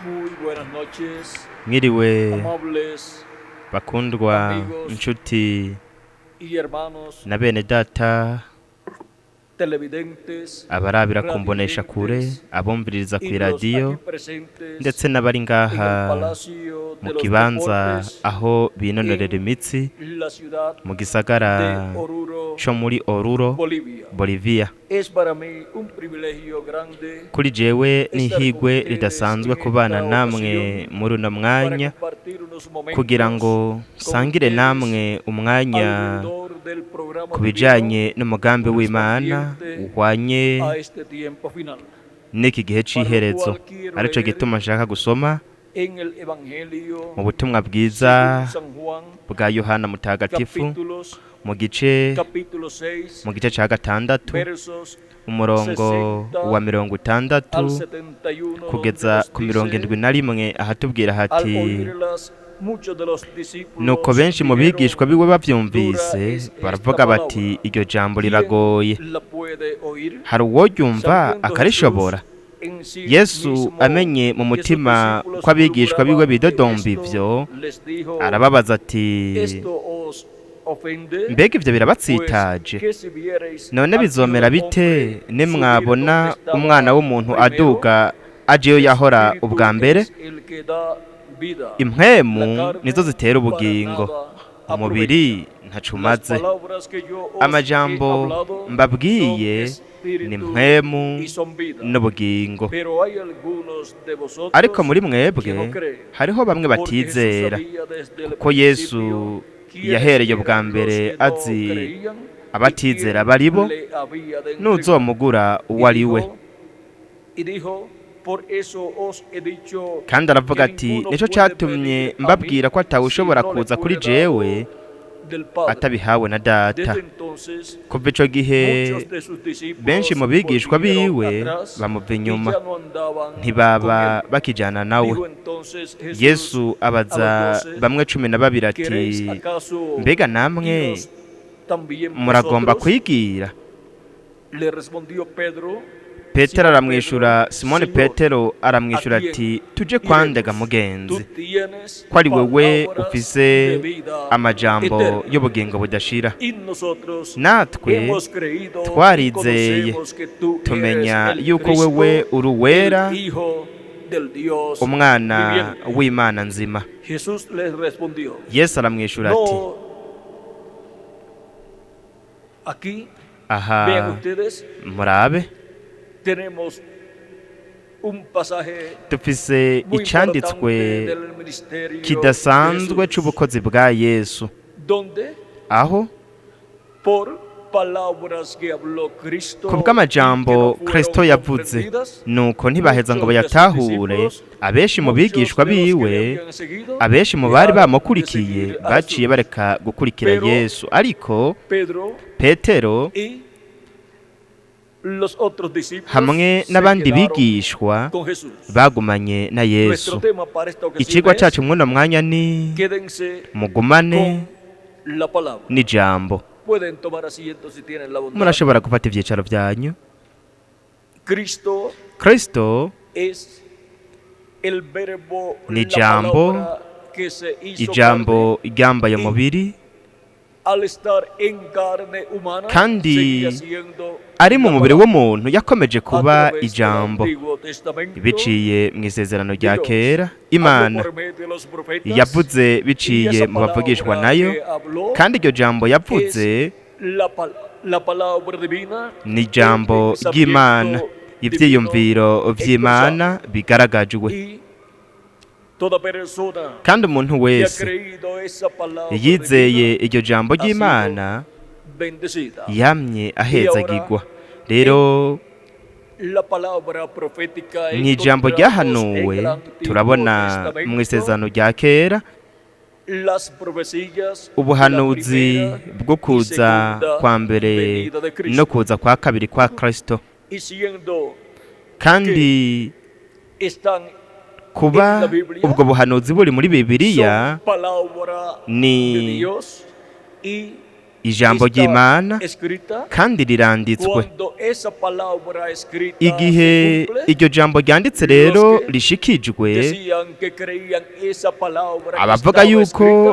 Muy buenas noches, Mwiriwe amables bakundwa amigos inshuti y hermanos na bene data televidentes, abarabira ku mboneshakure, radioyentes abumviriza y los kw'iradiyo aquí presentes ndetse n'abari en el ngaha Palacio mu de los kibanza Deportes aho binonorera en imitsi la ciudad mu gisagara de Oruro, co muri Oruro, Bolivia. Bolivia. Es para mí un privilegio grande Kuri jewe estar con n'ihigwe ustedes ridasanzwe en kubana esta namwe ocasión muri uno para mwanya compartir unos kugira momentos ngo con nsangire ustedes namwe umwanya alrededor del programa ku divino bijanye n'umugambi w'Imana correspondiente uhwanye a este tiempo final, n'iki gihe para lo c'iherezo. cual quiero Arico leer gituma nshaka gusoma en el Evangelio mu butumwa bwiza según San Juan, bwa Yohana Mutagatifu capítulos, mu gice capítulo 6, mu gice ca gatandatu versos umurongo 60 wa mirongo itandatu al 71, donde kugeza nos ku mirongo dice: indwi na rimwe ahatubwira Al hati: oírlas, muchos de los Nuko discípulos benshi mu dijeron: bigishwa biwe Dura bavyumvise es esta baravuga bati: palabra, Iryo jambo ¿quién riragoye, la puede oír? hari uworyumva Sabiendo akarishobora? Jesús en sí Yesu mismo amenye mu que sus mutima discípulos ko abigishwa biwe murmuraban de bidodomba esto, ivyo, les dijo: arababaza ati: ¿Esto os ofende? Mbega ivyo Pues birabatsitaje? que si viereis None al Hijo bizomera del bite Hombre subir nimwabona donde estaba umwana w'umuntu primero? aduga ajeyo El yahora espíritu ubwa mbere? es el que da vida, la Impwemu carne nizo zitera para ubugingo, nada umubiri aprovecha. ntaco Las umaze. palabras que yo os he Amajambo hablado son mbabwiye ni espíritu mpwemu y son vida. n'ubugingo. Pero hay algunos de Ariko vosotros muri que mwebwe no creen, hariho bamwe porque Jesús batizera, sabía desde el kuko Yesu principio quiénes yahereye ubwa eran los mbere que no azi creían y abatizera quién baribo le había de entregar. n'uzomugura uwo Y ari we. dijo, y dijo, por eso os he dicho Kandi aravuga que ati: ninguno Nico puede catumye venir a mí mbabwira ko si atawushobora no le kuza kuri fuere jewe dado del Padre. atabihawe na Data. Desde entonces, Kuva ico gihe muchos de sus benshi discípulos mu bigishwa volvieron biwe atrás bamuva y inyuma, ya no andaban con ntibaba él. bakijana nawe. Dijo entonces Jesús Yesu a los abaza 12: bamwe 12 ati: ¿Queréis acaso Mbega namwe iros también muragomba vosotros? kwigira? Le respondió Pedro, Petero Simón aramwishura, Pedro: Simoni Señor, Petero ¿a aramwishura quién ati: Tuje kwandega iremos? Tú mugenzi, tienes ko ari wewe palabras ufise de vida amajambo eterna. y'ubugingo budashira. Y nosotros Natwe hemos creído y twarizeye conocemos que tú eres tumenya el yuko Cristo, wewe uri uwera, el Hijo del Dios umwana viviente. w'Imana nzima. Jesús les respondió: Yesu aramwishura ati: No, aquí Aha vean ustedes, murabe, tenemos un pasaje dufise muy icanditswe importante del ministerio de kidasanzwe Jesús, c'ubukozi bwa Yesu, donde aho por palabras que habló Cristo y que kubw'amajambo no fueron Kristo yavuze, comprendidas, nuko ntibaheza ngo muchos de sus bayatahure. discípulos, Abenshi mu muchos bigishwa de los que le biwe, habían seguido, abenshi mu bari dejaron de bamukurikiye seguir a baciye Jesús. bareka gukurikira Pero Yesu. Ariko Pedro Petero y los otros discípulos hamwe se n'abandi quedaron bigishwa con Jesús. bagumanye na Nuestro Yesu. tema para esta ocasión Icigwa es: cacu mw'uno mwanya ni quédense mugumane con la palabra. n'ijambo. Pueden tomar asiento si tienen la bondad. Murashobora gufata ivyicaro vyanyu. Cristo Kristo es el verbo, ni la ijambo, palabra que se hizo ijambo ryambaye carne y umubiri, al estar en carne humana kandi seguía siendo ari mu la mubiri palabra. w'umuntu yakomeje A kuba través del ijambo. Antiguo Testamento, Biciye mu isezerano rya Dios kera, habló Imana por medio de los profetas, yavuze y biciye esa mu bavugishwa palabra nayo, que habló kandi iryo jambo yavuze es la palabra divina, ni el ijambo ry'Imana, pensamiento divino ivyiyumviro vy'Imana bigaragajwe. y toda persona Kandi umuntu que ha wese creído esa palabra yizeye divina iryo jambo ha sido ry'Imana bendecida. yamye ahezagirwa. Rero La palabra profética mu ijambo encontramos en ryahanuwe el Antiguo turabona mu Testamento isezerano rya kera las profecías de la ubuhanuzi primera bwo y kuza segunda kwa mbere venida de no Cristo. kuza kwa kabiri kwa Kristo. Y siendo Kandi están kuba en la Biblia, ubwo buhanuzi buri muri Bibiliya son palabra ni de Dios y Ijambo está ry'Imana escrita. kandi riranditswe. Cuando esa palabra escrita Igihe se cumple, iryo jambo ryanditse rero rishikijwe, decían que creían esa palabra que abavuga estaba yuko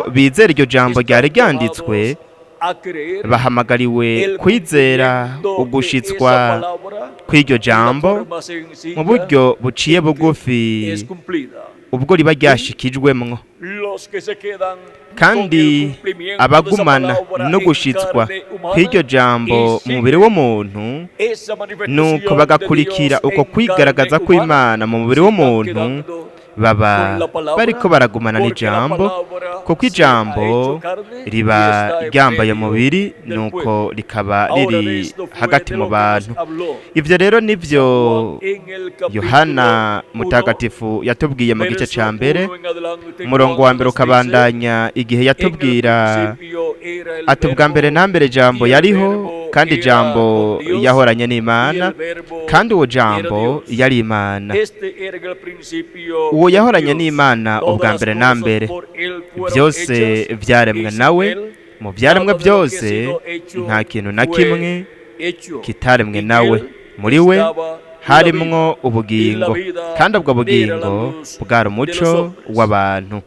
escrita, bizera iryo jambo están ryari ryanditswe llamados a creer bahamagariwe el kwizera cumplimiento de ugushitswa esa palabra kw'iryo en la jambo forma sencilla mu buryo buciye en que bugufi es cumplida. ubwo riba ryashikijwemwo. Los que se quedan con Kandi el cumplimiento de esa abagumana palabra no en gushitswa carne humana kw'iryo jambo y mu siguen mubiri w'umuntu, esa manifestación nuko de bagakurikira Dios uko en kwigaragaza carne kw'Imana mu mubiri se están w'umuntu, quedando baba con la palabra, bariko baragumana porque la n'ijambo, palabra kuko se ha ijambo hecho carne y riba está en ryambaye medio umubiri, del nuko pueblo. rikaba Ahora de riri esto fue hagati de mu lo que nos bantu. habló Ivyo rero nivyo Juan en el capítulo Yohana 1, mutagatifu yatubwiye mu gice verso ca mbere, 1 en adelante, umurongo wa cuando mbere nos dice, ukabandanya igihe "En el yatubwira principio era el ati ubwa mbere verbo, na mbere jambo y el yariho, verbo kandi era jambo con Dios, yahoranye y n'Imana, el verbo kandi uwo era jambo Dios. yari Imana. Este era en el principio Uwo con yahoranye Dios. n'Imana Todas ubwa las mbere na cosas mbere, por él fueron byose hechas, vyaremwe y sin nawe, él mu vyaremwe nada de lo que ha byose sido hecho nta kintu na fue kimwe hecho. kitaremwe En nawe. él Muri we estaba la harimwo vida, y la ubugingo, vida kandi ubwo era la bugingo luz bwari de los umuco hombres. w'abantu.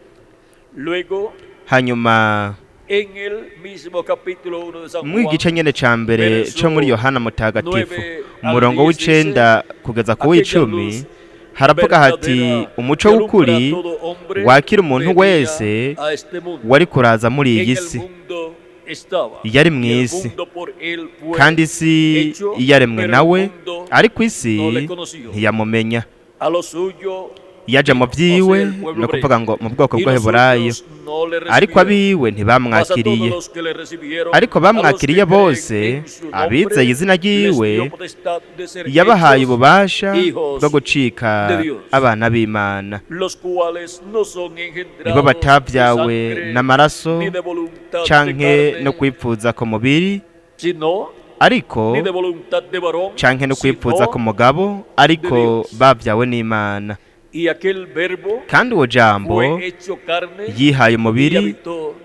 Luego, Hanyuma en el mismo capítulo 1 de San mu igice Juan, nyene ca mbere verso co muri Yohana mutagatifu, 9 al umurongo 10 w'icenda kugeza ku aquella w'icumi, luz haravuga hati verdadera umuco que alumbra w'ukuri a todo hombre wakira umuntu venía wese a este mundo. wari kuraza muri En iyi el si, mundo estaba, yari mu y el isi, mundo por él fue kandi isi hecho, yaremwe pero el nawe, mundo ariko isi no le conoció. ntiyamumenya. A lo suyo Yaja mu vino, o sea, vyiwe, el pueblo no hebreo, kuvuga ngo mu bwoko y los bw'Abaheburayo, suyos no le ariko recibieron. abiwe Mas a todos ntibamwakiriye. los que le recibieron, Ariko a los que bamwakiriye creen bose, en su abizeye nombre, izina les ryiwe, dio potestad de ser yabahaye hechos ububasha hijos bwo gucika de Dios, abana b'Imana. los cuales no son Nibo engendrados de batavyawe sangre, n'amaraso ni de voluntad de canke carne, no kwipfuza ku mubiri, sino ariko ni de voluntad de varón, canke no kwipfuza sino ku mugabo, ariko de Dios. bavyawe n'Imana. Y aquel verbo Kandi uwo jambo fue hecho carne yihaye y umubiri habitó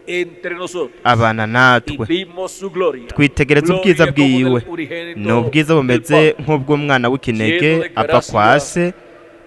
entre nosotros. abana Y natwe, vimos su gloria, twitegereza ubwiza gloria como bwiwe, del unigénito ni ubwiza del bumeze Padre, nk'ubw'umwana w'ikinege lleno de ava kwa gracia se,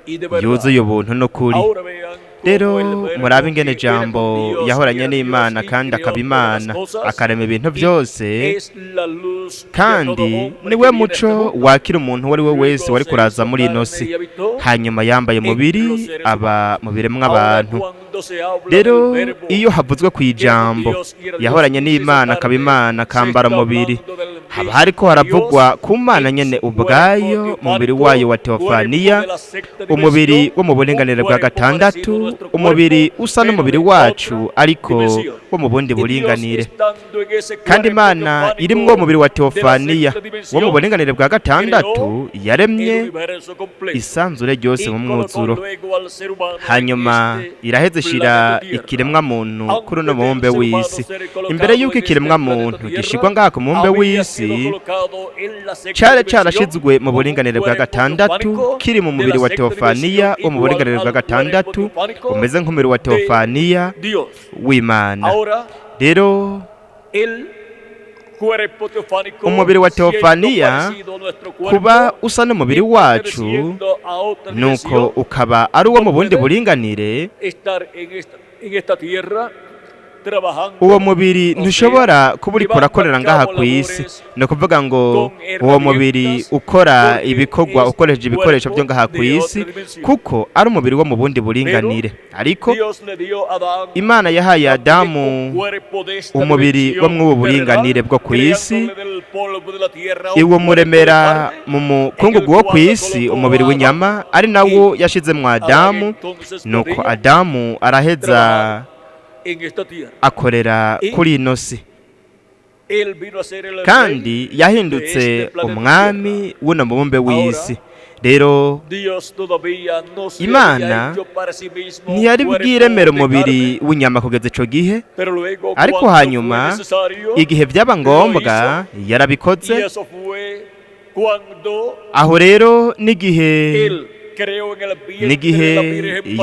y de verdad. yuzuye ubuntu n'ukuri. Ahora vean cómo Rero el verbo murabe ingene que era jambo con Dios y yahoranye era Dios n'Imana y kandi creó akaba todas las Imana, cosas, akarema ibintu y byose, es la luz de todo kandi hombre niwe que viene a este muco mundo. wakira umuntu uwo ari we wese Luego wari se kuraza hizo muri ino carne si. y habitó Hanyuma yambaye entre umubiri los seres aba humanos. mu biremwa Ahora abantu. cuando se habla Rero del verbo iyo havuzwe ku que era con ijambo Dios y era Dios yahoranye y se hizo n'Imana akaba carne, Imana se akambara está umubiri, hablando del haba mismo hariko haravugwa Dios ku Mana en nyene su cuerpo ubwayo mu mubiri teofánico, wayo wa cuerpo teofaniya, de la sexta umubiri dimensión, wo mu un buringanire bwa cuerpo parecido a gatandatu, nuestro umubiri cuerpo, usa pero n'umubiri de wacu otra ariko dimensión. wo mu bundi Y Dios buringanire. estando en ese Kandi cuerpo Imana irimwo teofánico umubiri wa de la teofaniya sexta wo mu dimensión, buringanire bwa gatandatu, creó el yaremye universo completo isanzure ryose y mu colocó mwuzuro. luego al ser humano en Hanyuma este iraheza ishira planeta Tierra. ikiremwa muntu kuri uno Antes del mubumbe ser humano w'isi. ser Imbere colocado y'uko en este ikiremwa planeta muntu Tierra, gishirwa ngaha ku mubumbe había sido w'isi, colocado en la sexta cari dimensión carashizwe mu como un buringanire bwa cuerpo gatandatu, teofánico kiri mu de mubiri la wa sexta teofaniya dimensión wo mu igual buringanire bwa al cuerpo gatandatu, teofánico umeze nk'umubiri wa de teofaniya Dios. w'Imana. Ahora, Rero el cuerpo teofánico, umubiri wa siendo teofaniya parecido a nuestro kuba cuerpo usa n'umubiri y wacu, perteneciendo a otra nuko dimensión, ukaba ari uwo no mu bundi puede buringanire, estar en esta tierra trabajando, uwo mubiri o sea, ntushobora kuba uriko llevando a urakorera ngaha cabo ku isi. labores Ni ukuvuga ngo con uwo mubiri herramientas, ukora porque ibikorwa es ukoresheje ibikoresho byo cuerpo ngaha ku de isi, otra dimensión. kuko ari umubiri wo mu bundi Pero buringanire. Ariko Dios le dio a Adán Imana yahaye también un Adamu cuerpo de esta umubiri wo dimensión mw'ubu buringanire terrenal, bwo ku isi, creándole del polvo de la tierra un cuerpo de iwumuremera carne, mu en mukungugu el wo ku cual lo isi colocó umubiri a Adán. w'inyama, ari nawo Y yashizemwo Adán Adamu. entonces Nuko podía Adamu araheza trabajar en esta tierra. akorera Y kuri ino si, él vino a ser el rey kandi de yahindutse este planeta Tierra. umwami w'uno mubumbe w'isi. Ahora, Rero Dios todavía no se había Imana hecho para sí mismo un ntiyari cuerpo bwiremere de umubiri carne, w'inyama kugeza ico gihe, pero luego ariko cuando fue hanyuma necesario, igihe vyaba lo ngombwa hizo, yarabikoze. y eso fue cuando Aho rero n'igihe él N'igihe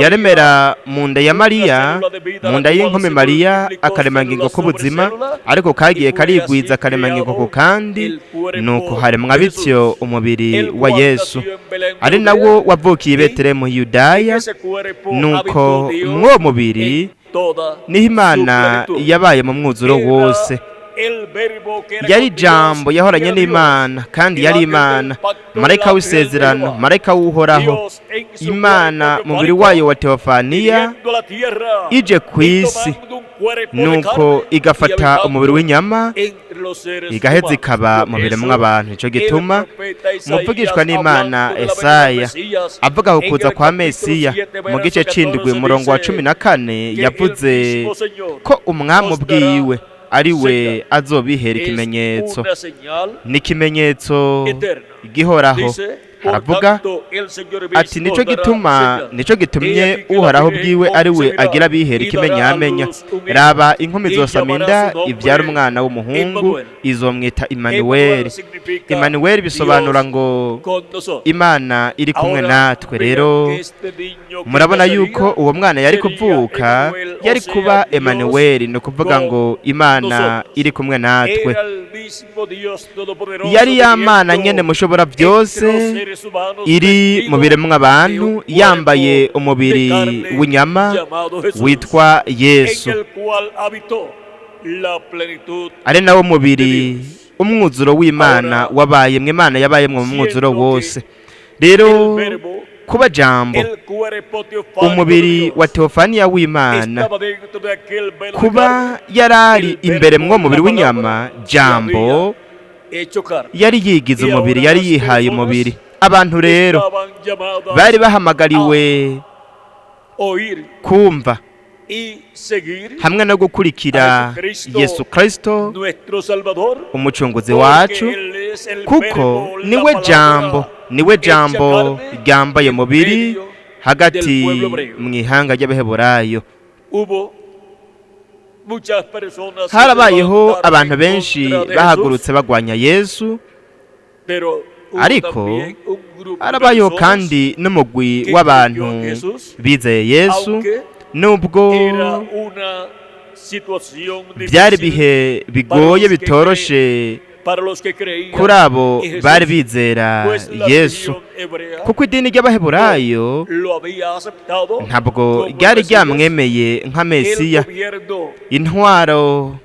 yaremera mu nda ya Mariya, mu nda y'inkumi Mariya, akaremangingo k'ubuzima, ariko kagiye karigwiza akaremangingo ku kandi, nuko haremwa bityo umubiri wa Yesu, ari nawo wavukiye i Betelehemu Yudaya. Nuko mw'uwo mubiri niho Imana yabaye mu mwuzuro wose. Yari Ijambo yahoranye n'Imana kandi yari Imana, marayika w'isezerano, marayika w'Uhoraho. Imana mubiri wayo wa teofaniya ije ku isi, nuko igafata umubiri w'inyama, igaheza ikaba mu biremwa abantu. Nicyo gituma umuvugishwa n'Imana Esaya avuga ku kuza kwa Mesiya mu gice c'indwi, umurongo wa 14, yavuze ko umwami ubwiwe ari we azobihera ikimenyetso. Ni ikimenyetso gihoraho. Haravuga ati: "Nico gituma, nico gitumye Uhoraho bwiwe ari we agira bihera ikimenyamenya: raba, inkumi izosama inda, ibyara umwana w'umuhungu, izomwita Imanuweli." Imanuweli bisobanura ngo Imana iri kumwe natwe. Rero murabona yuko uwo mwana yari kuvuka yari kuba Emanuweli, ni ukuvuga ngo Imana iri kumwe natwe. Yari ya Mana nyene mushobora byose iri mu biremwa abantu, yambaye umubiri w'inyama witwa Yesu, ari nawo mubiri umwuzuro w'Imana wabayemwe, Imana yabayemwe mu mwuzuro wose. Rero kuba Jambo, umubiri wa teofaniya w'Imana, kuba yarari imbere mwo mubiri w'inyama, Jambo yari yigize umubiri, yari yihaye umubiri. Abantu rero bari bahamagariwe kumva hamwe no gukurikira Yesu Kristo umucunguzi wacu, kuko niwe Jambo, niwe Jambo ryambaye mubiri hagati mu ihanga ry'Abaheburayo. Harabayeho abantu benshi bahagurutse bagwanya Yesu, ariko harabayeho kandi n'umugwi w'abantu bizeye Yesu, nubwo byari ibihe bigoye bitoroshe kuri abo bari bizera Yesu, kuko idini ry'Abaheburayo ntabwo ryari ryamwemeye nka Mesiya. Intwaro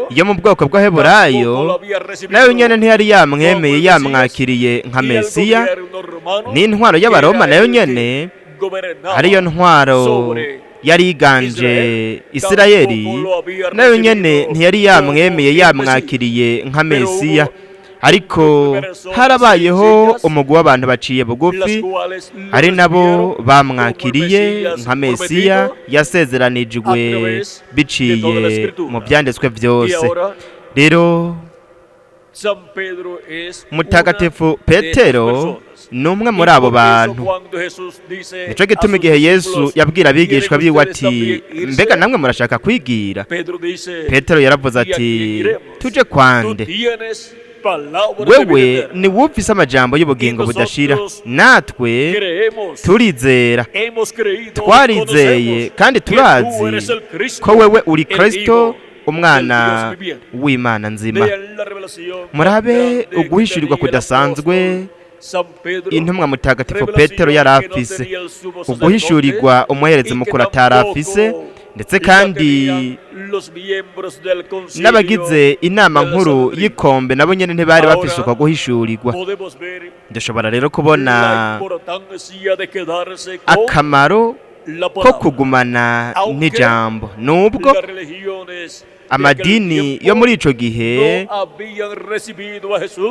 yo mu bwoko bw'Abaheburayo nayo nyine ntiyari yamwemeye, yamwakiriye nka Mesiya. N'intwaro y'Abaroma nayo nyine, ariyo ntwaro yari yiganje Isirayeli, nayo nyene ntiyari yamwemeye, yamwakiriye nka Mesiya. Ariko harabayeho umugwi w'abantu baciye bugufi, ari nabo bamwakiriye nka Mesiya yasezeranijwe biciye mu byanditswe byose. Rero Mutagatifu Petero ni umwe muri abo bantu. Nicyo gituma igihe Yesu yabwira abigishwa biwe ati: "Mbega namwe murashaka kwigira?" Petero yaravuze ati: "Tuje kwande? Wewe ni wumvise amajambo y'ubugingo budashira. Natwe turizera, twarizeye kandi turazi ko wewe uri Kristo, umwana w'Imana nzima." Murabe uguhishurirwa kudasanzwe intumwa mutagatifu Petero yari afise, uguhishurirwa umuherezi mukuru atari afise, ndetse kandi n'abagize inama nkuru y'ikombe nabo nyine ntibari bafise uko guhishurirwa. Dushobora rero kubona akamaro ko kugumana n'Ijambo, nubwo amadini yo muri ico gihe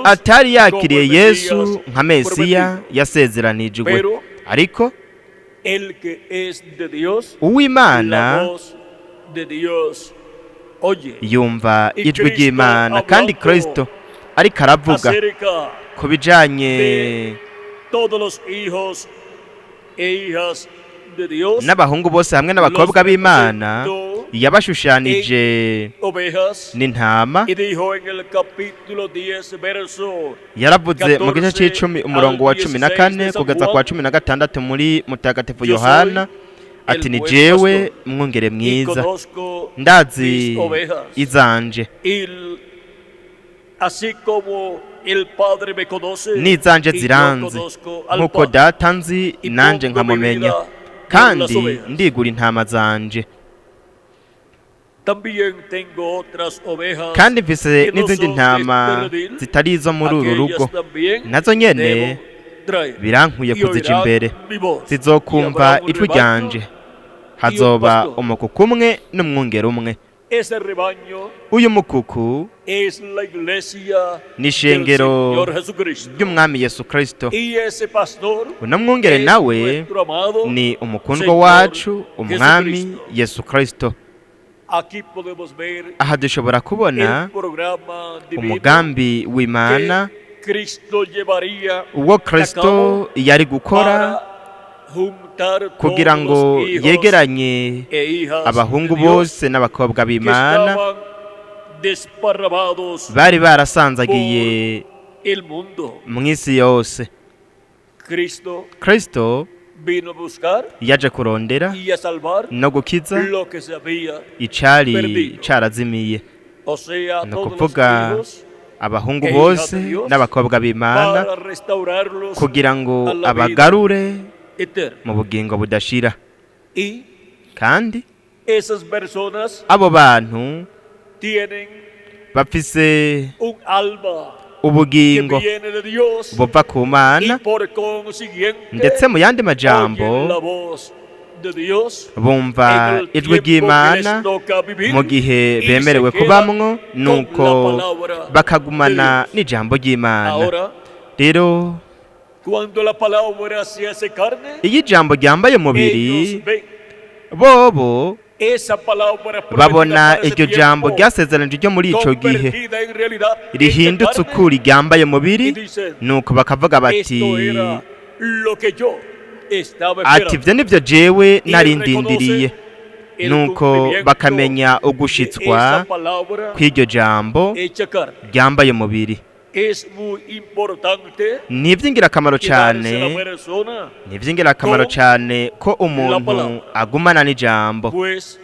atari yakiriye Yesu nka Mesiya yasezeranijwe. Ariko uw'Imana yumva ijwi ry'Imana, kandi Kristo ariko aravuga ku bijanye de Dios, N'abahungu bose hamwe n'abakobwa b'Imana yabashushanije ovejas. n'intama. Y dijo en el capítulo 10, verso Yaravuze mu gice c'icumi umurongo wa 14 kugeza kwa 16 muri Mutagatifu Yohana ati: "Ni jewe mwungere y mwiza, conozco ndazi mis ovejas. izanje, Y así como el Padre me conoce, n'izanje y yo ziranzi, conozco al nk'uko Padre, Data nzi, y nanje pongo mi nkamumenya, vida por las kandi ovejas. ndigura intama zanje. También tengo otras ovejas Kandi mfise que no n'izindi son de ntama este redil, zitari izo muri uru rugo, aquellas también nazo nyene debo traer, birankuye y kuzija oirán imbere, mi voz, y zizokumva habrá un ijwi rebaño. ryanje, hazoba pastor. umukuku umwe n'umwungere umwe." Ese rebaño Uyu mukuku es la iglesia ni del ishengero Señor Jesucristo. ry'Umwami Yesu Kristo. Y ese pastor Uno mwungere es nawe nuestro amado ni umukundwa Señor wacu, Umwami Jesucristo. Yesu Kristo. Aquí podemos ver Aha dushobora kubona el programa divino umugambi w'Imana que Cristo llevaría uwo Kristo yari gukora para juntar kugira todos ngo los hijos yegeranye e hijas abahungu de Dios bose n'abakobwa que b'Imana estaban desparramados bari barasanzagiye el mundo. mu isi yose. Cristo Kristo vino a buscar yaje kurondera y a salvar no gukiza lo que se había, icari perdido. carazimiye, O sea, ni todos los ukuvuga hijos abahungu e bose hijas de Dios n'abakobwa b'Imana, para restaurarlos kugira ngo a la vida abagarure eterna. mu bugingo budashira. Y Kandi esas personas abo bantu tienen bafise un alma que ubugingo viene de Dios buva ku y Mana, por consiguiente ndetse mu yandi majambo oyen la voz de Dios bumva en el ijwi tiempo que ry'Imana les toca vivir mu gihe y se bemerewe quedan kubamwo, con nuko la palabra bakagumana de Dios. n'ijambo ry'Imana. Ahora, Rero cuando la palabra se hace carne, iyo ijambo ryambaye umubiri, ellos ven bobo esa palabra prometida babona para ese iryo jambo tiempo, ryasezeranije ryo muri ico gihe convertida en realidad hecha rihindutse carne, ukuri ryambaye umubiri, y dicen: nuko bakavuga bati "Esto era lo que yo estaba ati: esperando." "Ivyo nivyo jewe Y nari ndindiriye." reconocen el Nuko cumplimiento bakamenya de ugushitswa esa palabra kw'iryo jambo hecha carne. ryambaye umubiri. Es muy importante Ni ivy'ingirakamaro quedarse cane, la persona, ni ivy'ingirakamaro con cane ko umuntu palabra. agumana n'ijambo, Pues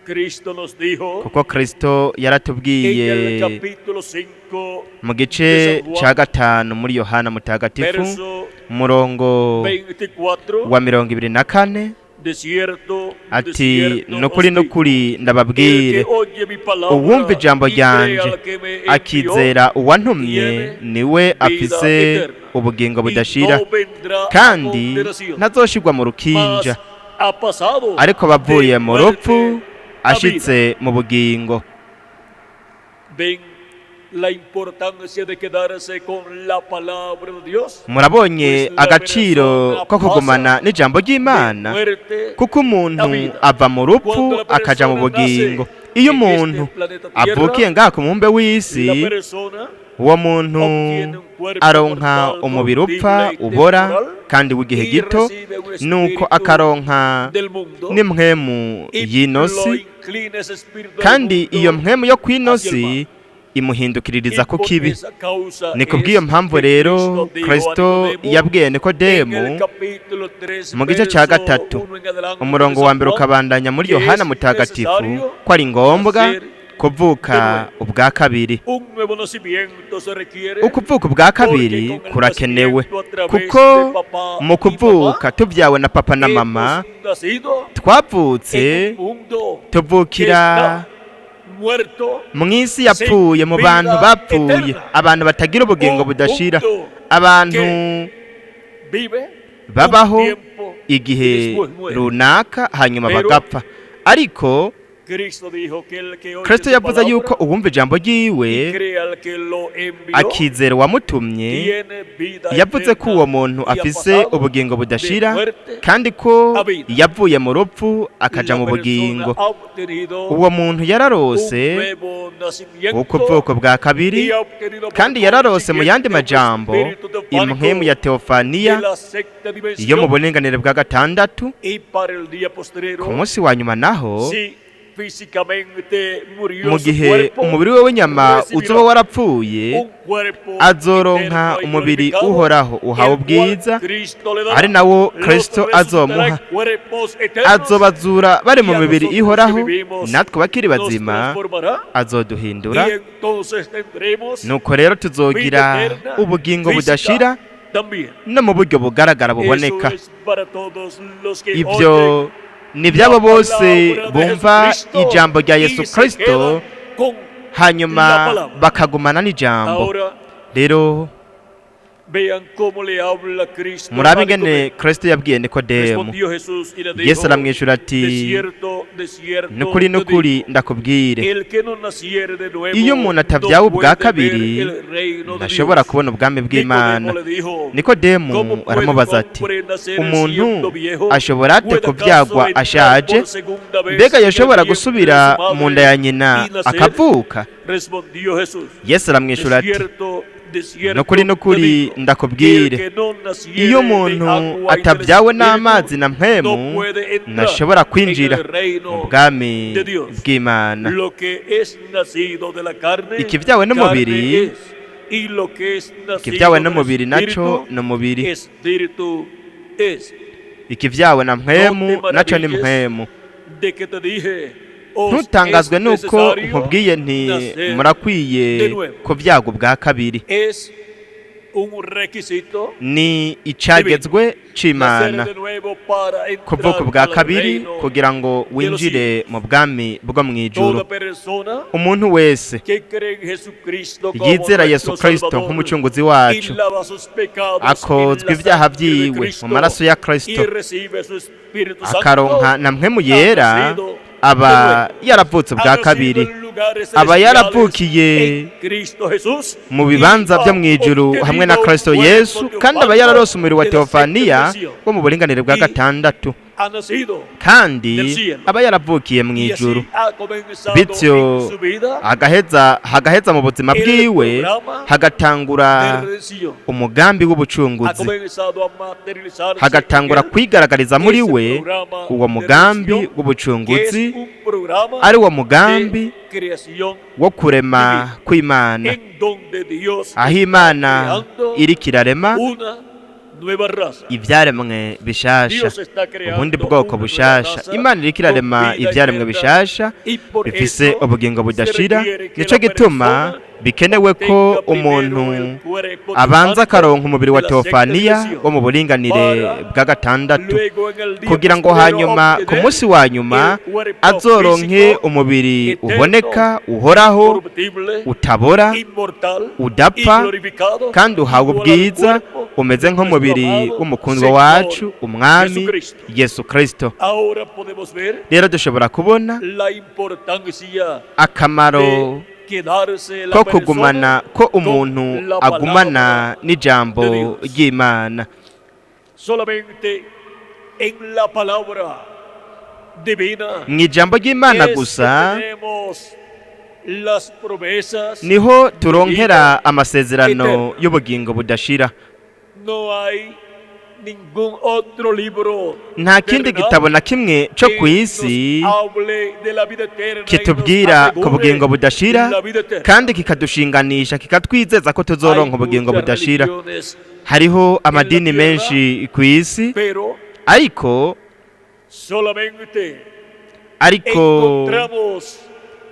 Cristo nos dijo kuko Kristo en yaratubwiye el capítulo 5, mu gice de San Juan, ca gatanu muri Yohana Mutagatifu, verso umurongo 24, wa 24 "De cierto, de ati: cierto "Nukuri os digo, nukuri el ndababwire, que oye mi palabra uwumva ijambo y cree ryanje al que me envió, akizera uwantumye tiene niwe vida afise eterna, ubugingo y budashira, no vendrá a kandi condenación, ntazoshirwa mu rukinja, mas ha pasado ariko bavuye de mu muerte rupfu a vida." ashitse mu bugingo." Ven la importancia de quedarse con la palabra de Dios. Murabonye Pues la agaciro persona ko kugumana pasa n'ijambo de ry'Imana, muerte kuko umuntu a vida. ava mu rupfu Cuando la akaja mu persona bugingo. nace Iyo en umuntu este planeta Tierra, avukiye ngaha ku mubumbe w'isi, la persona uwo muntu obtiene un cuerpo aronka mortal, umubiri upfa, corruptible y ubora temporal, kandi w'igihe y gito, recibe un nuko espíritu akaronka del mundo n'impwemu y y'inosi, lo inclina ese espíritu del kandi mundo iyo mpwemu yo kw'inosi hacia el mal. imuhindukiririza Y ku por kibi. esa causa Ni kubw'iyo es mpamvu que rero Cristo dijo a Kristo Nicodemo yabwiye en Nikodemu el capítulo 3, mu gice ca verso gatatu 1 en adelante umurongo de wa San mbere Juan, ukabandanya muri que Yohana es Mutagatifu necesario ko ari ngombwa nacer kuvuka de nuevo. ubwa kabiri. Un nuevo nacimiento se requiere Ukuvuka ubwa kabiri porque con el kurakenewe, nacimiento a través kuko de papá mu y kuvuka mamá tubyawe na papa na mama, hemos nacido twavutse en un mundo que tuvukira está muerto, mu isi yapfuye, mu sin bantu vida bapfuye, eterna. abantu batagira ubugingo Un budashira, mundo abantu que vive un babaho tiempo y igihe después muere. runaka hanyuma Pero bagapfa. Ariko Cristo dijo que el que oye Kristo su yavuze palabra yuko uwumva ijambo y ryiwe cree al que lo envió, akizera uwamutumye, tiene vida yavuze ko eterna uwo muntu y ha afise pasado ubugingo de budashira, muerte kandi ko a vida. yavuye mu rupfu akaja La mu persona bugingo. ha obtenido Uwo muntu un yararose nuevo nacimiento ukuvuko bwa kabiri, y ha obtenido por kandi yararose mu yandi consiguiente un majambo espíritu teofánico impwemu ya teofaniya de la sexta dimensión. iyo mu buringanire bwa gatandatu. Y para el día postrero, Ku munsi wa nyuma naho, si físicamente murió mu su gihe cuerpo, umubiri we w'inyama recibirá uzoba warapfuye, un cuerpo azoronka eterno y umubiri glorificado, uhoraho uhawe el cual ubwiza, Cristo le dará. ari nawo Los Kristo resucitará azomuha. en cuerpos eternos Azobazura bari mu y a mibiri nosotros que ihoraho, vivimos natwe bakiri nos bazima transformará, azoduhindura. y entonces tendremos Nuko rero tuzogira vida eterna ubugingo física budashira también. no mu buryo bugaragara Eso buboneka. es para todos los que Ibyo oyen ni by'abo la bose palabra de bumva Jesucristo ijambo rya y Yesu se Kristo, quedan con hanyuma la palabra. bakagumana n'ijambo. Ahora Rero vean cómo le habla Cristo murabe a ingene Nicodemo. Kristo yabwiye Nikodemu. Respondió Jesús y le Yesu dijo: aramwishyura ati: De cierto Nukuri te nukuri digo, ndakubwire, el que no naciere de nuevo iyo umuntu no atabyawe ubwa puede ver kabiri el reino de ntashobora Dios. kubona ubwami bw'Imana. Nicodemo le dijo: Nikodemu ¿Cómo puede un aramubaza ati: hombre nacer Umuntu siendo viejo? ashobora ate ¿Puede acaso kubyagwa entrar ashaje? por segunda vez Mbega en el yoshobora vientre de gusubira su madre mu nda ya nyina y nacer? akavuka? Respondió Jesús: Yesu De aramwishyura ati: cierto, de cierto Nukuri te nukuri digo, ndakubwire, el que no naciere iyo de umuntu agua y del atabyawe Espíritu, n'amazi na mpwemu no puede entrar ntashobora kwinjira en el reino mu bwami de Dios. bw'Imana. Lo que es nacido de la carne, Ikibyawe n'umubiri, carne es, y lo que es nacido ikibyawe del n'umubiri naco Espíritu, ni umubiri, Espíritu es. ikibyawe na mpwemu No te naco ni maravilles mpwemu. De que te dije, os Ntutangazwe es nuko necesario nkubwiye nti nacer murakwiye de nuevo. kubyagwa ubwa kabiri. Es un requisito Ni icagezwe nacer c'Imana de nuevo para entrar kuvuka ubwa al kabiri reino kugira ngo winjire mu bwami bwo mu ijuru. Toda persona Umuntu wese que cree en Jesucristo como yizera Yesu nuestro Kristo Salvador nk'umucunguzi y wacu, lava sus pecados en akozwa la ibyaha sangre de vyiwe mu Cristo maraso ya y Kristo, recibe su Espíritu akaronka Santo, na mpwemu yera, ha nacido aba de nuevo. yaravutse Ha ubwa nacido kabiri, en lugares aba celestiales yaravukiye en Cristo Jesús mu y bibanza ha vyo mw'ijuru hamwe na obtenido un Kristo cuerpo Yesu, kandi aba teofánico yararose umubiri wa de la sexta teofaniya dimensión. wo mu buringanire bwa Y gatandatu, ha nacido kandi del cielo. aba yaravukiye Y mw'ijuru. así ha comenzado Bityo en su vida agaheza hagaheza mu buzima el bwiwe programa hagatangura de redención. umugambi Ha w'ubucunguzi, comenzado a materializarse hagatangura en él kwigaragariza muri ese we programa uwo de mugambi redención, que es w'ubucunguzi, un programa ari wo mugambi de creación wo kurema kw'Imana, en donde Dios aho está Imana creando iriko irarema una nueva raza. ivyaremwe bishasha, Dios está creando ubundi bwoko una nueva bushasha. raza Imana iriko con irarema vida ivyaremwe eterna bishasha y por bifise eso ubugingo se budashira. requiere que Nico la gituma persona bikenewe ko tenga primero umuntu el cuerpo abanza teofánico akaronka umubiri wa de la sexta teofaniya dimensión wo mu buringanire para bwa gatandatu, luego en el día kugira ngo postrero hanyuma ku obtener munsi wa nyuma el cuerpo azoronke físico umubiri eterno, uboneka, uhoraho, incorruptible, utabora, inmortal y udapfa, glorificado, kandi uhawe igual al ubwiza, cuerpo umeze de nuestro nk'umubiri amado w'umukundwa Señor wacu umwami Jesucristo. Yesu Kristo. Ahora podemos ver Rero dushobora kubona la importancia akamaro de quedarse la ko persona kugumana ko con umuntu la agumana palabra n'ijambo de Dios. ry'Imana. Solamente en la palabra divina Mu ijambo ry'Imana es que gusa tenemos las promesas niho de turonkera vida amasezerano eterna. y'ubugingo budashira. No hay ningún otro libro Nta kindi terrenal gitabo na kimwe co que ku isi nos hable de la vida eterna y nos kitubwira ku asegure bugingo budashira la vida eterna. kandi kikadushinganisha kikatwizeza ko Hay tuzoronka ubugingo muchas budashira. religiones, Hariho amadini tierra, menshi ku isi, pero ariko solamente ariko encontramos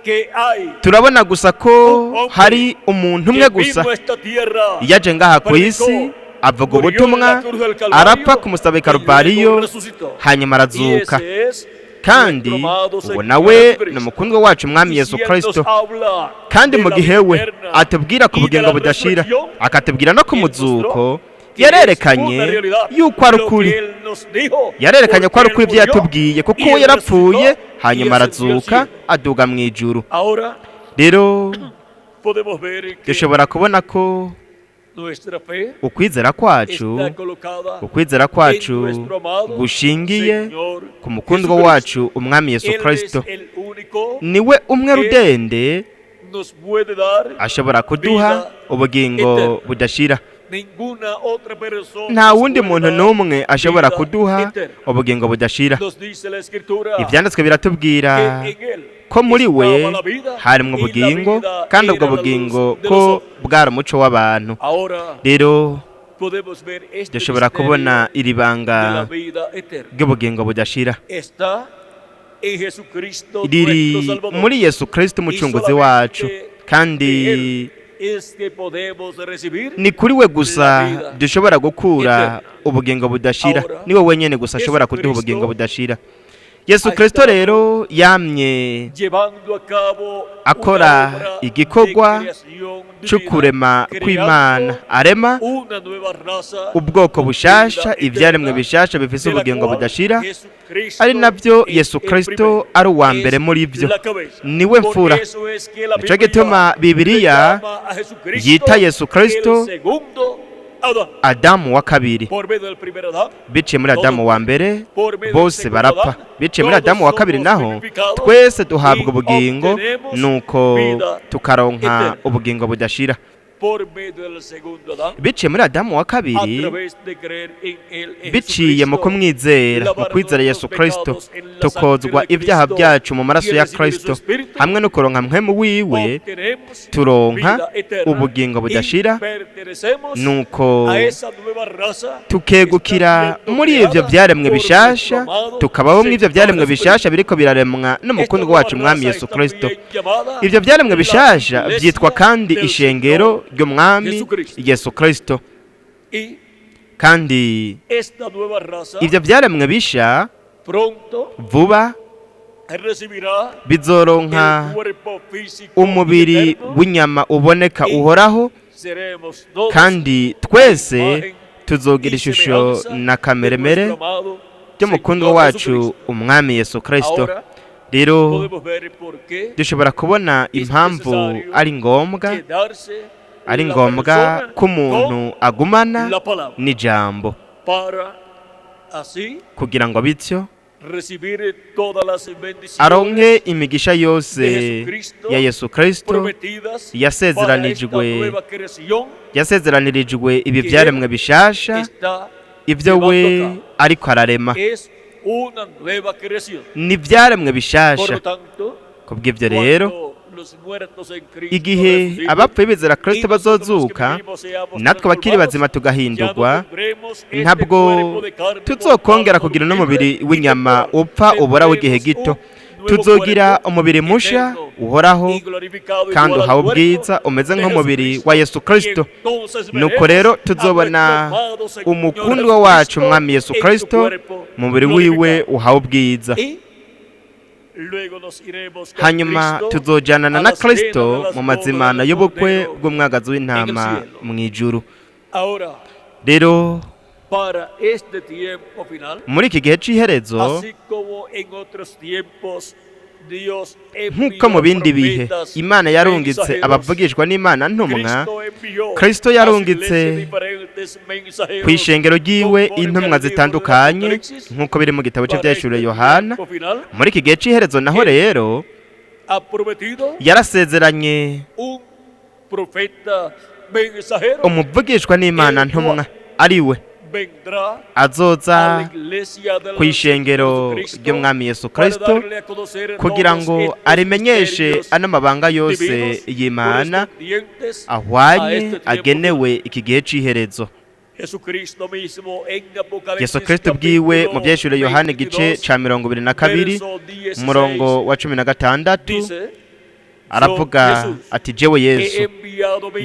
que hay turabona gusa ko un hombre hari umuntu umwe que gusa vino a esta tierra, yaje ngaha ku isi, predicó, avuga murió en la ubutumwa, cruz del Calvario arapfa ku musaraba i y luego Karuvariyo, resucitó. hanyuma Y arazuka. ese es Kandi nuestro amado uwo Señor nawe Jesucristo. ni umukundwa wacu umwami Y Yesu si Él Kristo. nos habla Kandi de mu la gihe vida we eterna atubwira ku y de bugingo la budashira, resurrección, akatubwira no ku Él muzuko, mostró que es yarerekanye una realidad yuko ari lo ukuri. que Él nos dijo, Yarerekanye ko ari porque ukuri Él ibyo murió yatubwiye, kuko y uwo Él yarapfuye resucitó Hanyuma arazuka, aduga mu ijuru. Rero dushobora kubona ko ukwizera kwacu gushingiye ku mukundwa wacu, Umwami Yesu Kirisito. Niwe umwe rudende ashobora kuduha ubugingo budashira. Nta wundi muntu n'umwe ashobora kuduha ubugingo budashira. Ibyanditswe biratubwira ko muri we harimo ubugingo, kandi ubwo bugingo ko bwari umuco w'abantu. Rero dushobora kubona iri banga ry'ubugingo budashira riri muri Yesu Kirisito, Umucunguzi wacu, kandi ni kuri we gusa dushobora gukura ubugingo budashira. Niwe wenyine gusa ashobora kuduha ubugingo budashira. Yesu Kirisito rero yamye akora igikorwa cyo kurema kw'Imana, arema ubwoko bushasha, ibyaremwe bishasha bifise ubugingo budashira, ari nabyo Yesu Kirisito ari uwa mbere muri byo. Niwe mfura. Nicyo gituma Bibiliya yita Yesu Kirisito Adamu wa kabiri. Biciye muri Adamu wa mbere bose barapfa, biciye muri Adamu wa kabiri naho twese duhabwa ubugingo, nuko tukaronka ubugingo budashira. Biciye muri Adamu wa kabiri, biciye mu kumwizera, mu kwizera Yesu Kirisito, tukozwa ibyaha byacu mu maraso ya Kirisito, hamwe no kuronka Mpwemu wiwe, turonka ubugingo budashira, nuko tukegukira muri ibyo byaremwe bishasha, tukabaho muri ibyo byaremwe bishasha biriko biraremwa n'umukundwa wacu, Umwami Yesu Kirisito. Ibyo byaremwe bishasha byitwa kandi ishengero ry'Umwami Yesu Kirisito. Kandi ibyo byaremwe bisha vuba bizoronka umubiri w'inyama uboneka uhoraho, kandi twese tuzogira ishusho na kameremere by'umukundwa wacu, Umwami Yesu Kirisito. Rero dushobora kubona impamvu ari ngombwa ko umuntu agumana n'ijambo, kugira ngo bityo aronke imigisha yose ya Yesu Kirisito yasezeranirijwe ibi byaremwe bishasha, ibyo we ariko ararema. Ni ibyaremwe bishasha. Kubw'ibyo rero, igihe abapfuye bizera Kirisito bazozuka, natwe abakiri bazima tugahindurwa, ntabwo tuzokongera kugira n'umubiri w'inyama upfa ubora w'igihe gito. Tuzogira umubiri musha uhoraho kandi uhawe ubwiza, umeze nk'umubiri wa Yesu Kirisito. Nuko rero tuzobona umukundwa wacu, Umwami Yesu Kirisito, umubiri wiwe uhawe ubwiza. Hanyuma tuzojanana na Kirisito mu mazimana y'ubukwe bw'Umwagazi w'Intama mu ijuru. Rero muri iki gihe cy'iherezo, nk'uko mu bindi bihe Imana yarungitse abavugishwa n'Imana ntumwa, Kirisito yarungitse ku ishengero ry'iwe intumwa zitandukanye, nk'uko biri mu gitabo cy'ibyahishuriwe Yohana. Muri iki gihe cy'iherezo naho rero yarasezeranye umuvugishwa n'Imana ntumwa, ari we azoza ku ishengero ry'Umwami Yesu Kirisito kugira ngo arimenyeshe ano mabanga yose y'Imana ahwanye agenewe iki gihe cy'iherezo. Yesu Kirisito bwiwe mu byahishuriwe Yohani igice cya 22, umurongo wa 16, aravuga ati: "Jewe Yesu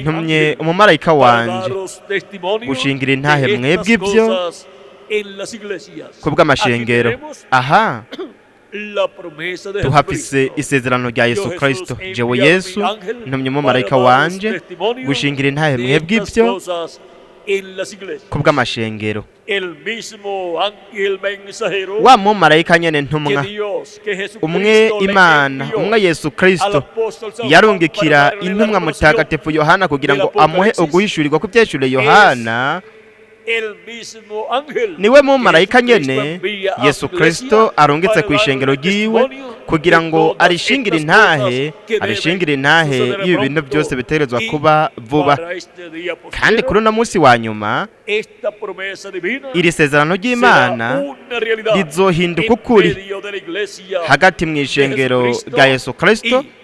ntumye umumarayika wanje gushingira intahe mwebwe ibyo ku bw'amashengero." Aha tuhafise isezerano rya Yesu Kirisito: "Jewe Yesu ntumye umumarayika wanje gushingira intahe mwebwe ibyo." en las iglesias. Ku bw'amashengero. El mismo ángel mensajero Wa mumarayika nyene que ntumwa Dios, que umwe Jesucristo le Imana envió umwe Yesu al Kristo apóstol San Juan para yarungikira darle la intumwa revelación, mutagatifu Yohana kugira del ngo amuhe Apocalipsis, uguhishurirwa ku vyeshure Yohana, el mismo ángel niwe que mumarayika Jesucristo nyene envía a Yesu su iglesia Kristo arungitse para ku ishengero darle ryiwe testimonio kugira de ngo todas arishingire estas intahe, cosas que deben arishingire intahe suceder y'ibi bintu pronto. byose bitegerezwa Y kuba vuba. para este día Kandi postrero, kuri uno munsi wa nyuma esta promesa divina iri sezerano será ry'Imana una realidad rizohinduka en ukuri medio de la iglesia hagati mu de ishengero Jesucristo rya Yesu Kristo y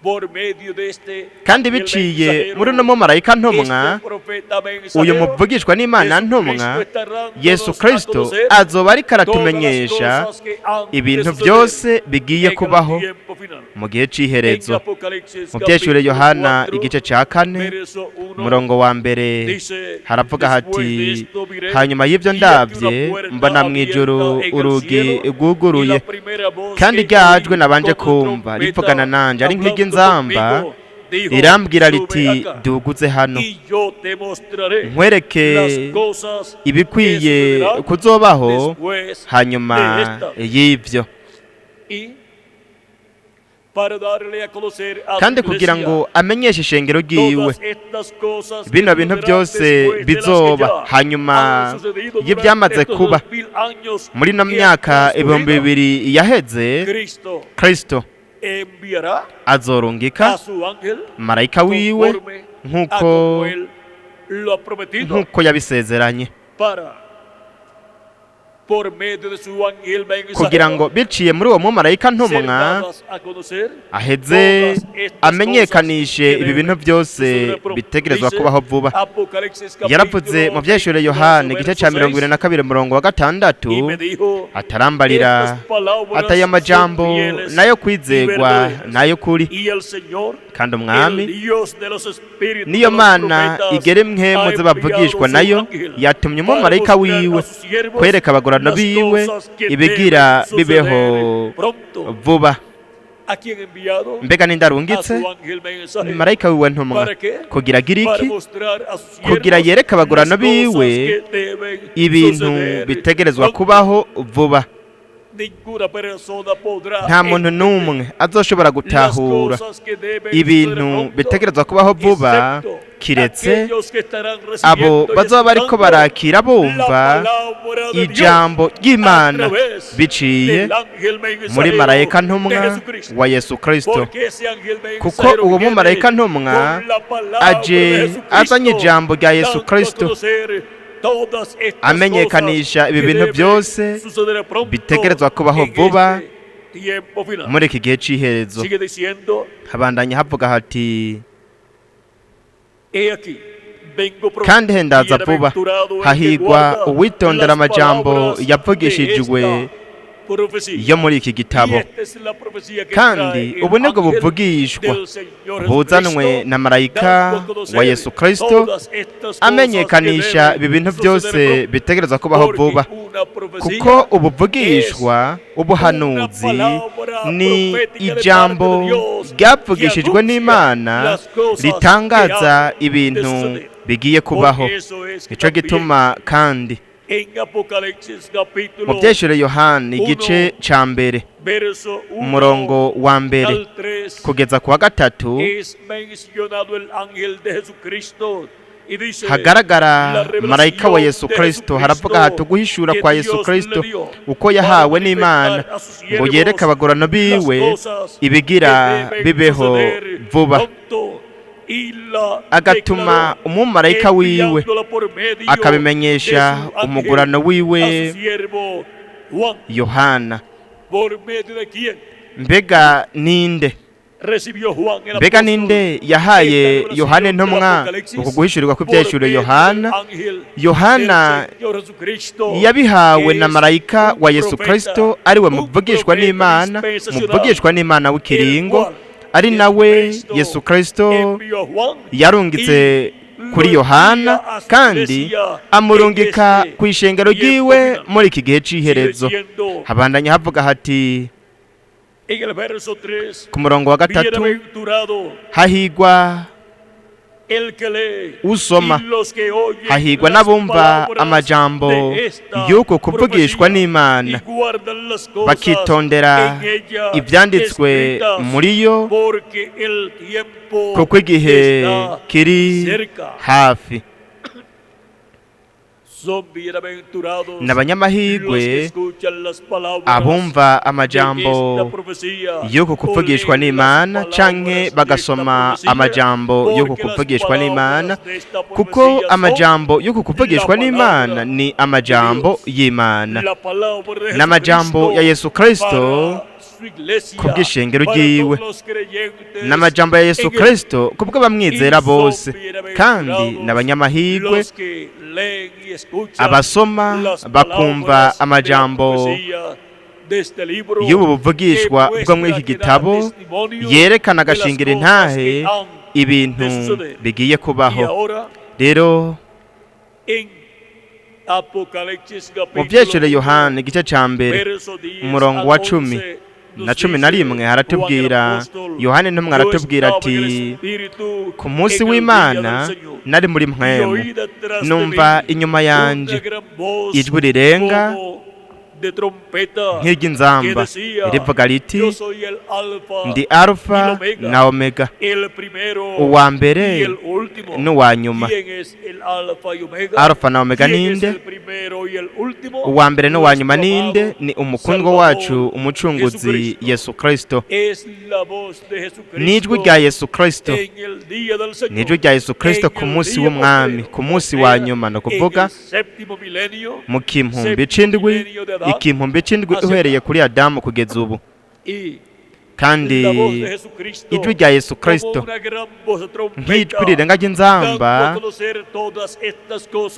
por medio de este kandi ángel biciye mensajero, muri uno mumarayika ntumwa, este profeta uyu mensajero, muvugishwa n'Imana Jesucristo ntumwa está dándonos Yesu a Kristo conocer azoba ariko todas las aratumenyesha cosas que han de ibintu suceder byose bigiye en el kubaho tiempo final. mu gihe En c'iherezo. Apocalipsis Mu vyeshure capítulo Yohana 4, igice ca 4 verso 1, umurongo wa 1 dice, haravuga "Después de hati: esto miré, hanyuma y'ibyo y aquí ndavye una puerta mbona mw'ijuru abierta en el urugi cielo, y rwuguruye, la primera voz kandi que ryajwe oí nabanje como kumva trompeta rivugana nanje ari hablando nk'iry'inzamba, conmigo, dijo, rirambwira "Sube riti: acá, duguze hano y yo te mostraré nkwereke las cosas que ibikwiye sucederán kuzobaho después hanyuma de estas". y'ivyo. Y para darle a conocer a su Kandi kugira iglesia ngo amenyeshe ishengero ryiwe todas estas cosas que bino bintu sucederán byose después de las que bizoba ya hanyuma han sucedido durante y'ibyamaze estos kuba 2000 años muri ino que han myaka transcurrido, 2000 yaheze, Cristo Kristo enviará azorungika a su ángel marayika wiwe conforme a nk'uko como él lo ha prometido nk'uko yabisezeranye para por medio de su ángel kugira ngo mensajero biciye muri uwo mumarayika ser ntumwa dadas a conocer aheze todas estas amenyekanishe cosas que ibi bintu deben byose suceder pronto. bitegerezwa Dice kubaho vuba. Apocalipsis Yaravuze capítulo mu vyeshure 22, Yohana igice verso ca mirongo 6, ibiri na kabiri umurongo wa 6, y me dijo, atarambarira "Estas palabras ati: aya son majambo fieles nayo y kwizegwa verdaderas. nayo kuri, Y el Señor, kandi umwami el Dios de los espíritus niyo de los Mana profetas, igere mwe ha muze bavugishwa enviado su nayo ángel yatumye para umumarayika mostrar wiwe a sus siervos kwereka abagorano las biwe cosas que ibigira deben bibeho suceder pronto. vuba. ¿A quién enviado? Mbega ninde A arungitse? su ángel mensajero. Marayika wiwe ntumwa. ¿Para qué? Kugira agire Para iki? mostrar a sus Kugira siervos yereke abagorano las cosas biwe que deben ibintu suceder bitegerezwa pronto. kubaho vuba. Ninguna persona podrá Nta muntu entender n'umwe azoshobora las gutahura cosas que deben ibintu suceder pronto, bitegerezwa kubaho vuba excepto kiretse aquellos que estarán abo recibiendo y bazoba bariko escuchando barakira la bumva palabra de Dios ijambo ry'Imana a través biciye del ángel muri mensajero marayika de ntumwa Jesucristo. wa Yesu Kristo, Porque ese ángel kuko mensajero uwo viene mumarayika ntumwa con la palabra aje de Jesucristo, azanye ijambo rya Yesu dando a Kristo conocer todas estas amenyekanisha cosas ibi que bintu deben byose suceder pronto bitegerezwa kubaho en vuba este tiempo final. muri iki gihe c'iherezo. Sigue diciendo, Habandanya havuga hati: "He aquí, vengo pronto. Kandi hendaza vuba, Bienaventurado el que hahigwa guarda uwitondera las amajambo palabras de yavugishijwe esta profecía". yo muri iki Y gitabo. esta es la profecía que Kandi trae el ubu nibwo ángel buvugishwa del Señor buzanwe Jesucristo, na marayika dando a conocer wa Yesu Kristo todas estas cosas que amenyekanisha deben ibi bintu suceder byose pronto. bitegerezwa kubaho Porque vuba, una profecía kuko ubuvugishwa ubuhanuzi ni ijambo ryavugishijwe n'Imana ritangaza ibintu bigiye kubaho. Por eso es que Nico también gituma kandi en Apocalipsis mu capítulo vyeshure Yohana igice ca 1 verso 1 umurongo wa 1 al 3 kugeza ku wa 3 es mencionado el ángel de Jesucristo y dice, hagaragara "La revelación marayika wa Yesu de Kristo. Haravuga Jesucristo hati: uguhishura que kwa Yesu Dios Kristo le dio uko yahawe para n'Imana manifestar a sus ngo siervos yereke abagorano las biwe cosas ibigira que deben bibeho suceder vuba, pronto, y la agatuma declaró umumarayika wiwe enviándola por medio akabimenyesha de su ángel umugurano wiwe a su siervo Juan, Yohana. por medio de quien Mbega ninde? Recibió Juan el Mbega apóstol ninde yahaye esta Yohana revelación del intumwa Apocalipsis uku guhishurirwa por kw'ivyahishuriwe medio del Yohana? ángel Yohana del Señor Jesucristo, yabihawe que na es marayika un wa Yesu profeta, Kristo ariwe un muvugishwa profeta n'Imana, dispensacional, muvugishwa n'Imana el w'ikiringo, cual ari nawe Jesucristo Yesu Kristo envió a Juan yarungitse y kuri lo Yohana envía a su kandi iglesia amurungika en este ku ishengero tiempo ryiwe final. muri iki gihe Sigue c'iherezo. diciendo Habandanya havuga hati en el verso 3, ku murongo wa 3: bienaventurado hahigwa Usoma hahirwa n'abumva amajambo y'uko kuvugishwa n'Imana, bakitondera ibyanditswe muri yo, kuko igihe kiri hafi. Ni abanyamahirwe abumva amajambo y'uko kuvugishwa n'Imana canke bagasoma amajambo y'uko kuvugishwa n'Imana, kuko amajambo y'uko kuvugishwa n'Imana ni amajambo y'Imana, n'amajambo ya Yesu Kristo kubw'ishengero ryiwe, n'amajambo ya Yesu Kristo kubwo bamwizera bose. Kandi n'abanyamahirwe abasoma bakumva amajambo y'ubu buvugishwa bwo muri iki gitabo yerekana agashingira intahe ibintu bigiye kubaho. Rero mu byecere Yohana igice cya 1 umurongo wa 10 na 11 haratubwira, Yohana intumwa aratubwira ati: ku munsi w'Imana nari muri mpwemu, numva inyuma yanjye ijwi rirenga nk'iry'inzamba rivuga riti: ndi Alfa na Omega, uwa mbere n'uwa nyuma. Alfa na Omega ninde? Uwa mbere n'uwa nyuma ninde? Ni umukundwa wacu umucunguzi Yesu Kristo. N'ijwi rya Yesu Kristo, n'ijwi rya Yesu Kristo ku munsi w'umwami, ku munsi wa nyuma, ni ukuvuga mu kimpumbi c'indwi, ikimpumbi c'indwi uhereye kuri Adamu kugeza ubu. Kandi ijwi rya Yesu Kristo nk'ijwi rirenga ry'inzamba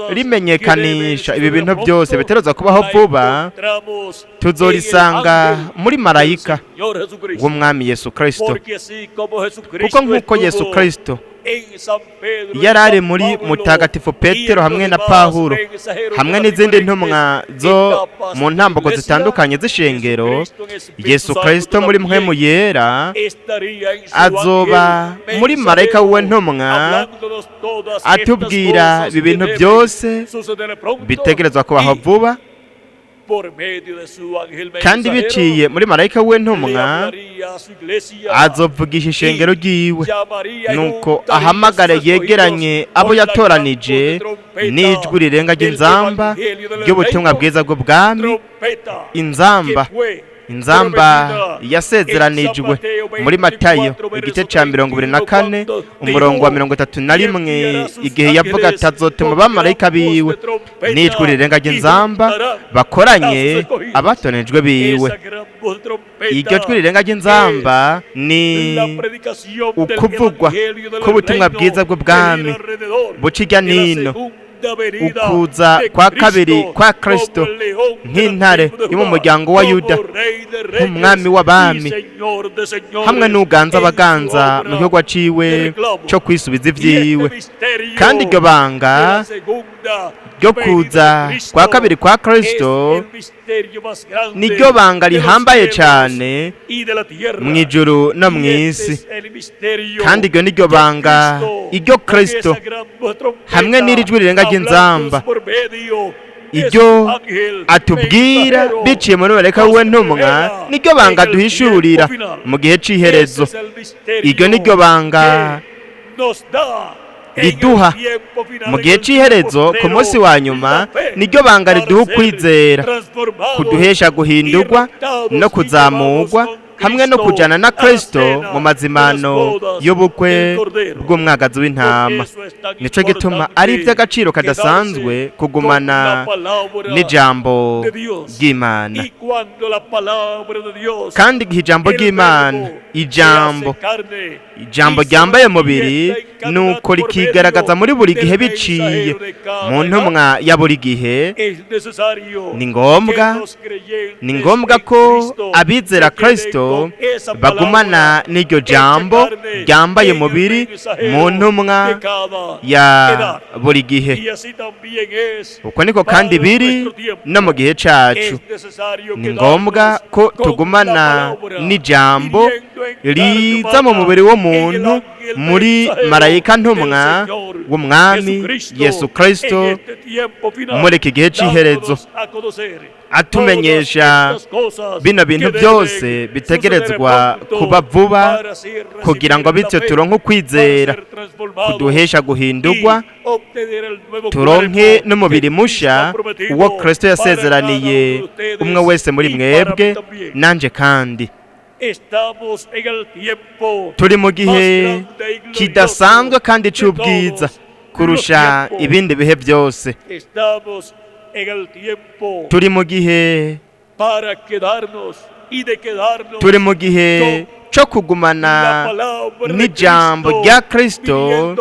rimenyekanisha ibi bintu byose biteruza kubaho vuba, tuzorisanga muri marayika w'umwami Yesu Kristo, kuko nk'uko Yesu Kristo yari ari muri mutagatifu Petero hamwe na Pawulo hamwe n'izindi ntumwa zo mu ntambako zitandukanye z'ishengero, Yesu Kristo muri mpwemu yera azoba muri marayika w'iwe ntumwa atubwira ibi bintu byose bitegerezwa kubaho vuba, kandi biciye muri marayika w'intumwa azovugisha ishengero ryiwe, nuko ahamagare yegeranye abo yatoranije n'ijwi rirenga ry'inzamba ry'ubutumwa bwiza bw'ubwami, inzamba inzamba yasezeranijwe muri Matayo igice cya 24 umurongo wa 31, igihe yavuga ati azotuma abamarayika biwe n'ijwi rirenga ry'inzamba bakoranye abatonejwe biwe. Iryo jwi rirenga ry'inzamba ni ukuvugwa k'ubutumwa bwiza bw'ubwami buca irya nino, ukuza kwa kabiri kwa Kristo nk'intare yo mu muryango wa Yuda, nk'umwami w'abami, hamwe n'uganza abaganza mu gihugu aciwe cyo kwisubiza ibyiwe. Kandi iryo banga ryo kuza kwa kabiri kwa Kristo niryo banga rihambaye cyane mu ijuru no mu isi. Kandi iryo niryo banga iryo Kristo hamwe n'iri jwi rirenga ry'inzamba iryo atubwira biciye muri marayika w'iwe ntumwa, niryo banga duhishurira mu gihe cy'iherezo. Iryo niryo banga riduha mu gihe cy'iherezo ku munsi wa nyuma, niryo banga riduha ukwizera kuduhesha guhindurwa no kuzamurwa hamwe no kujyana na Kristo mu mazimano y'ubukwe bw'umwagazi w'intama. Nicyo gituma ari iby'agaciro kadasanzwe kugumana n'ijambo ry'Imana. Kandi igihe ijambo ry'Imana, ijambo ryambaye umubiri, nuko rikigaragaza muri buri gihe biciye mu ntumwa ya buri gihe, ni ngombwa ko abizera Kristo bagumana n'iryo jambo ryambaye umubiri mu ntumwa ya buri gihe. Uko niko kandi biri no mu gihe cyacu. Ni ngombwa ko tugumana n'ijambo riza mu mubiri w'umuntu muri marayika ntumwa w'umwami Yesu Kristo muri iki gihe cy'iherezo, atumenyesha bino bintu byose bitegerezwa kuba vuba, kugira ngo bityo turonke ukwizera kuduhesha guhindurwa, turonke n'umubiri musha uwo Kristo yasezeraniye umwe wese muri mwebwe nanje. Kandi turi mu gihe kidasanzwe kandi cy'ubwiza kurusha ibindi bihe byose. Turi mu gihe, turi mu gihe cyo kugumana n'ijambo rya Kristo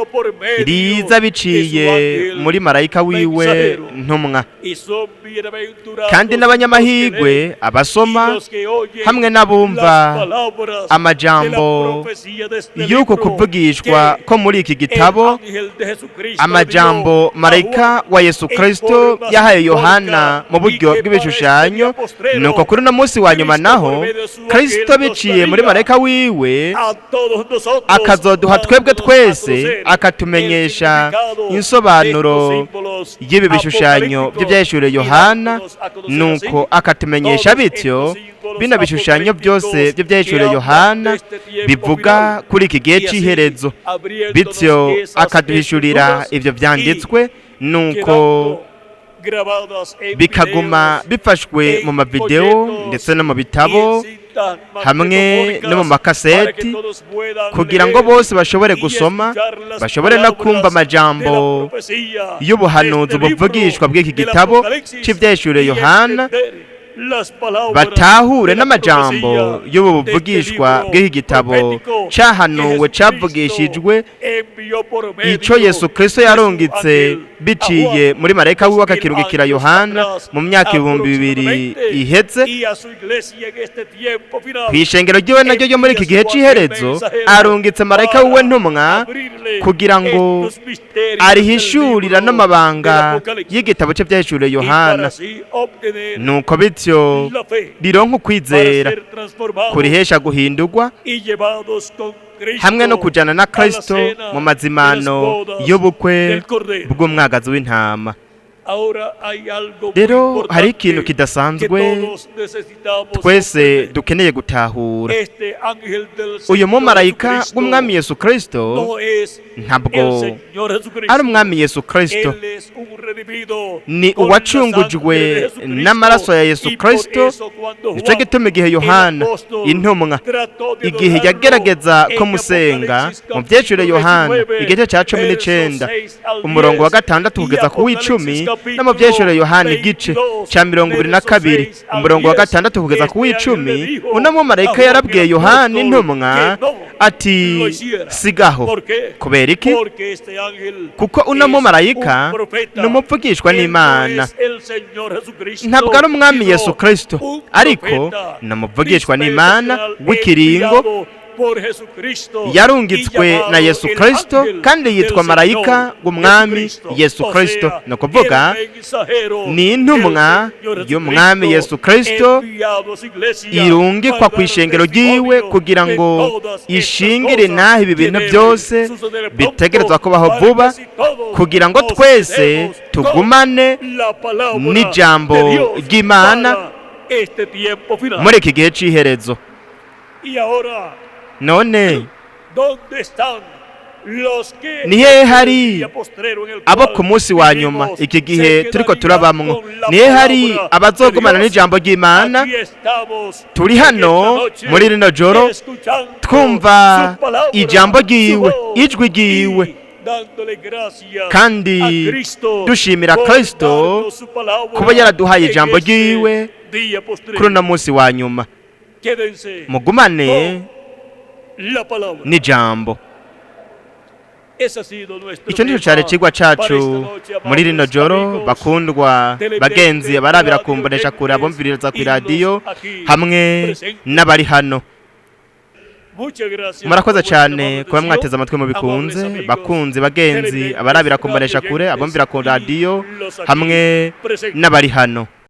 riza biciye muri marayika wiwe ntumwa. Kandi n'abanyamahirwe abasoma hamwe n'abumva amajambo y'uko kuvugishwa ko muri iki gitabo, amajambo marayika wa Yesu Kristo yahaye Yohana mu buryo bw'ibishushanyo. Nuko kuri uno munsi wa nyuma naho Kristo biciye muri marayika wiwe akazoduha twebwe twese, akatumenyesha insobanuro y'ibi bishushanyo by'ibyahishuriwe Yohana. Nuko akatumenyesha bityo bino bishushanyo byose by'ibyahishuriwe Yohana bivuga kuri iki gihe cy'iherezo, bityo akaduhishurira ibyo byanditswe, nuko bikaguma bifashwe mu mavidewo ndetse no mu bitabo hamwe no mu makaseti, kugira ngo bose bashobore gusoma, bashobore no kumva amajambo y'ubuhanuzi buvugishwa bw'iki gitabo cy'ibyahishuriwe Yohana, batahure n'amajambo y'ubu buvugishwa bw'iki gitabo cyahanuwe, cyavugishijwe, icyo Yesu Kristo yarungitse biciye muri marayika wiwe akakirungikira Yohana mu myaka 2000 ihetse. Ku ishengero ry'iwe naryo ryo muri iki gihe cy'iherezo arungitse marayika wiwe ntumwa kugira ngo arihishurira n'amabanga y'igitabo cye byahishuriwe Yohana, nuko bityo rironka ukwizera kurihesha guhindurwa hamwe no kujana na Kristo mu mazimano y'ubukwe bw'umwagazi w'intama. Rero hari ikintu kidasanzwe twese dukeneye gutahura. Uyu mumarayika w'umwami Yesu Kristo ntabwo ari umwami Yesu Kristo, ni uwacungujwe n'amaraso ya Yesu Kristo. Nicyo gituma igihe Yohana intumwa, igihe yagerageza kumusenga mu byiciro Yohana igice cya 19 umurongo wa 6 kugeza ku w'icumi, no mu byiciro Yohana igice cya 22 umurongo wa 6 kugeza ku w'icumi, uno mumarayika yarabwiye Yohana intumwa ati: sigaho. Kubera iki? Kuko uno mumarayika ni umuvugishwa n'Imana, ntabwo ari umwami Yesu Kristo, ariko ni umuvugishwa n'Imana w'ikiringo yarungitswe na Yesu Kristo, kandi yitwa marayika w'umwami Yesu Kristo. Ni ukuvuga ni intumwa y'umwami Yesu Kristo irungikwa ku ishengero ry'iwe kugira ngo ishingire naho ibi bintu byose bitegerezwa kubaho vuba, kugira ngo twese tugumane n'ijambo ry'Imana muri iki gihe cy'iherezo. None ni hehe hari abo ku munsi wa nyuma, iki gihe turiko turabamwo? Ni hehe hari abazogumana n'ijambo ry'Imana? Turi hano muri rino joro twumva ijambo ry'iwe, ijwi ry'iwe, kandi dushimira Kristo kuba yaraduhaye ijambo ry'iwe kuri uno munsi wa nyuma. Mugumane n'ijambo. Icyo nicyo cyari ikigwa cyacu muri rino joro, bakundwa bagenzi, abarabira kumbonesha kure, abumviriza ku iradiyo hamwe n'abari hano. Murakoze cyane kuba mwateze amatwi mubikunze, bakunzi bagenzi, abarabira kumbonesha kure, abumvira ku radiyo hamwe n'abari hano.